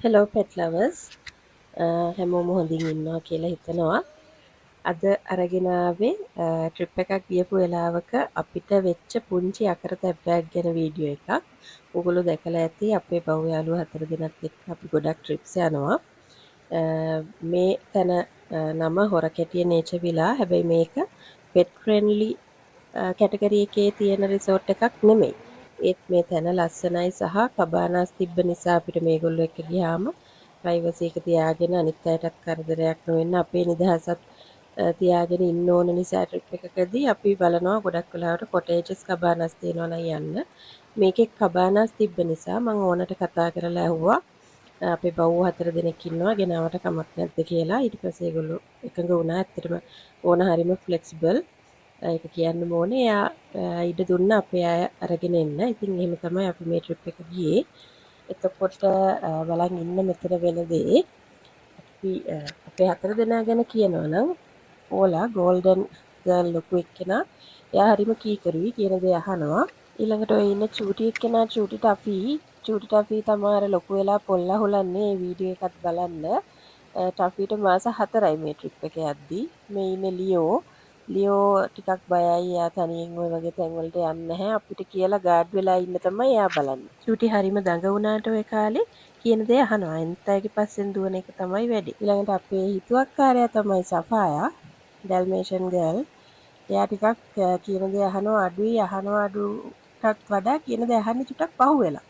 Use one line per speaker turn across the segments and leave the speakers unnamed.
Hello pet lovers, හැමෝම හොඳින් ඉන්නවා කියලා හිතනවා. අද අරගෙන ආවේ ට්‍රිප් එකක් ගියපු වෙලාවක අපිට වෙච්ච පුංචි අකරතැබ්බයක් ගැන වීඩියෝ එකක්. ඔයගොල්ලෝ දැකලා ඇති අපේ බව් යාළුවෝ හතර දෙනත් එක්ක අපි ගොඩක් ට්‍රිප්ස් යනවා. මේ තැන නම හොරකැටිය නේචර් විලා. හැබැයි මේක පෙට් ෆ්‍රෙන්ඩ්ලි කැටගරි එකේ තියෙන රිසෝට් එකක් නෙමෙයි. ඒත් මේ තැන ලස්සනයි සහ කබානාස් තිබ්බ නිසා අපිට මේගොල්ලෝ එක්ක ගියාම ප්‍රයිවසි එක තියාගෙන, අනිත් අයටත් කරදරයක් නොවෙන්න, අපේ නිදහසත් තියාගෙන ඉන්න ඕන නිසා ට්‍රිප් එකකදී අපි බලනවා ගොඩක් වෙලාවට කොටේජස් කබානාස් තියෙනවා නම් යන්න. මේකේ කබානාස් තිබ්බ නිසා මං ඕනට කතා කරලා ඇහුවා අපේ බව්වෝ හතර දෙනෙක් ඉන්නවා, ගෙනාවට කමක් නැද්ද කියලා. ඊට පස්සේ ඒගොල්ලෝ එකඟ වුණා. ඇත්තටම ඕන හරිම ෆ්ලෙක්සිබල්. ඒක කියන්න ඕනේ. එයා ඉඩ දුන්න අපේ අය අරගෙන එන්න. ඉතින් එහෙම තමයි අපි මේ ට්‍රිප් එක ගියේ. එතකොට බලන් ඉන්න මෙතන වෙන දේ. අපි අපේ හතර දෙනා ගැන කියනවා නම්, ඕලා ගෝල්ඩන් ගර්ල් ලොකු එක්කෙනා. එයා හරිම කීකරුයි, කියන දේ අහනවා. ඊළඟට ඔය ඉන්න චූටි එක්කෙනා චූටි ටෆි. චූටි ටෆි තමා අර ලොකු වෙලා පොල් අහුලන්නේ. ඒ වීඩියෝ එකත් බලන්න. ටෆිට මාස 4යි මේ ට්‍රිප් එක යද්දි. මේ ඉන්නේ ලියෝ. ලියෝ ටිකක් බයයි. එයා තනියෙන් ඔය වගේ තැන්වලට යන්නේ නැහැ. අපිට කියලා ගාඩ් වෙලා ඉන්න තමයි එයා බලන්නේ. චූටි හරිම දඟ වුණාට ඔය කාලේ කියන දේ අහනවා. අනිත් අයගේ පස්සෙන් දුවන එක තමයි වැඩි. ඊළඟට අපේ හිතුවක්කාරයා තමයි සෆායා, ඩැල්මේෂන් ගර්ල්. එයා ටිකක් කියන දේ අහනවා අඩුයි. අහනවා අඩුටත් වඩා කියන දේ අහන්නේ චුට්ටක් පහු වෙලා.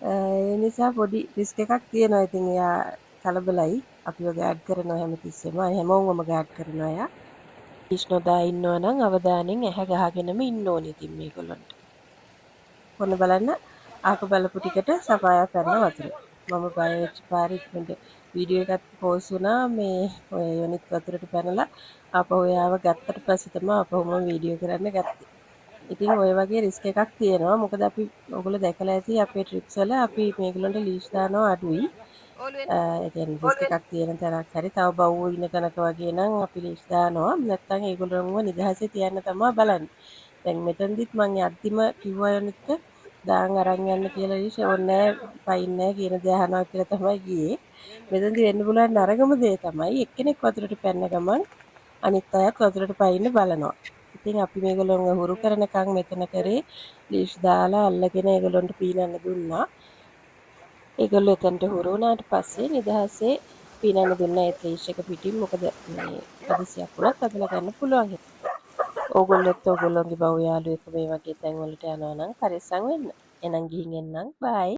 ඒ නිසා පොඩි රිස්ක් එකක් තියෙනවා. ඉතින් එයා කලබලයි. අපිව ගාඩ් කරනවා හැමතිස්සෙම. හැමෝවම ගාඩ් කරනවා එයා. ලීෂ් නොදා ඉන්නවා නම් අවධානයෙන් ඇහැ ගහගෙනම ඉන්න ඕනේ ඉතින් මේගොල්ලන්ට. ඔන්න බලන්න, ආක බලපු ටිකට සෆායා පැන්න වතුර. මම බය වෙච්ච පාර ඉක්මනට වීඩියෝ එකත් පෝස්ට් වුණා. මේ ඔය යොනිත් වතුරට පැනලා ආපහු එයාව ගත්තට පස්සේ තමයි ආපහු මම වීඩියෝ කරන්න ගත්තේ. ඉතින් ඔය වගේ රිස්ක් එකක් තියෙනවා. මොකද අපි ඔයගොල්ලෝ දැකලා ඇති අපේ ට්‍රිප්ස් වල අපි මේගොල්ලන්ට ලීෂ් දානවා අඩුයි. ඒ කියන්නේ රිස්ක් එකක් තියෙන තැනක් හරි තව බව්වෝ ඉන්න තැනක වගේ නම් අපි ලීෂ් දානවා. නැත්තම් ඒගොල්ලොන්ව නිදහසේ තියන්න තමයි බලන්නේ. දැන් මෙතනදිත් මං යද්දිම කිව්වා යොනිත්ට දාන් අරන් යන්න කියලා ලීෂ්. ඕනේ නෑ, පයින් නෑ, කියන දේ අහනවා කියලා තමයි ගියේ. මෙතනදි වෙන්න පුළුවන් නරකම දේ තමයි එක්කෙනෙක් වතුරට පැන්න ගමන් අනිත් අයත් වතුරට පයින්න බලනවා. ඉතින් අපි මේගොල්ලොන්ව හුරු කරනකන් මෙතන කරේ ලීෂ් දාලා අල්ලගෙන ඒගොල්ලොන්ට පීනන්න දුන්නා. ඒගොල්ලෝ එතනට හුරු වුණාට පස්සේ නිදහසේ පීනන්න දුන්නා ඒත් ලීෂ් එක පිටින්. මොකද මේ හදිසියක් වුණත් අදලා ගන්න පුළුවන්. ඕගොල්ලොත් ඕගොල්ලොන්ගේ බව් යාළුවෝ එක්ක මේ වගේ තැන් වලට යනවා නම් පරිස්සම් වෙන්න. එහෙනම් ගිහින් එන්නම්. බයි.